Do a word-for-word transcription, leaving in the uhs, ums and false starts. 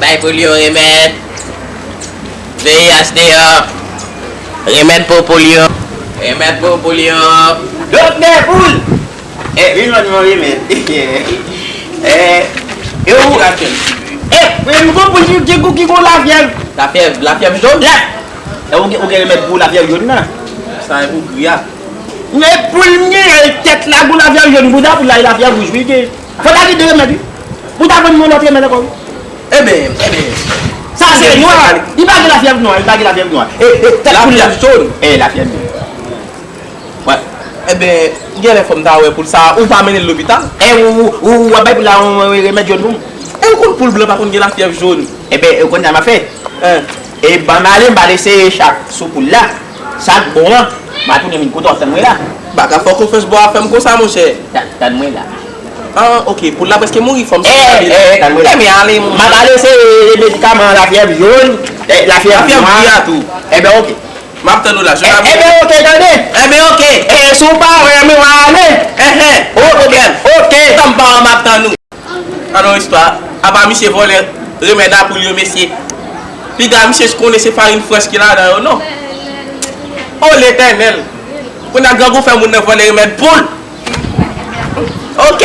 Bay poul yo remèd. V I H deyò. Remèd pou poul yo. Remèd pou poul yo. Doktè poul. E vin ban nou yon remèd. E, e ou e, e nou gon poul ki, ki, ki gon lafyèv. Lafyèv, lafyèv jòn? La, e ou gen, ou gen remèd pou lafyèv jòn nan? Sa e pou gri a. Men poul m gen, e, tèt la gon lafyèv jòn, bouda poul la e lafyèv wouj wi gen. Fò ta gen de remèd wi. Pou ta jwenn yon lòt remèd ankò wi. Ebyen, ebyen. Sa se nwa. Li pa gen lafyèv nwa, li pa gen lafyèv nwa. E, e, tèt poul la jòn. E, lafyèv jòn. Wè. Ebyen, genlè fò m ta wè poul sa, ou pa mennen l lopital? E, ou, ou, ou, ou ap bay poul la yon, yon remèd jòn pou m? E ou konn poul blan pa konn gen lafyèv jòn? Ebyen, ou konn sa m ap fè? Hein? E ban m ale, m pral eseye chak sou poul la. Sa k bon an, m a tounen vin kote w, tann mwen la. Baka fò konfyans bò a fè m konsa, monchè. Tann, tann mwen la. Ah, ok, poul la prèske mouri, fò m soti. Eh, eh, tann mwen la. Ebyen, ale, monchè. M ap al eseye medikaman lafyèv jòn, eh, lafyèv nwa. Lafyèv gri a tou. Ebyen, ok. M ap tann ou la. Eh, ebyen, ok, tande. Ebyen, ok. Eh, si w pa renmen, w a ale. Eh, eh. Ok, ok. Tan m pa wè, m ap tann ou. Alò istwa, apa misye vòlè remèd a poul yo, mesye? Piga misye konnen se farin frans ki ladan yo, non? O Letènèl! Kounye a grangou fè moun nan vòlè remèd poul. Ok.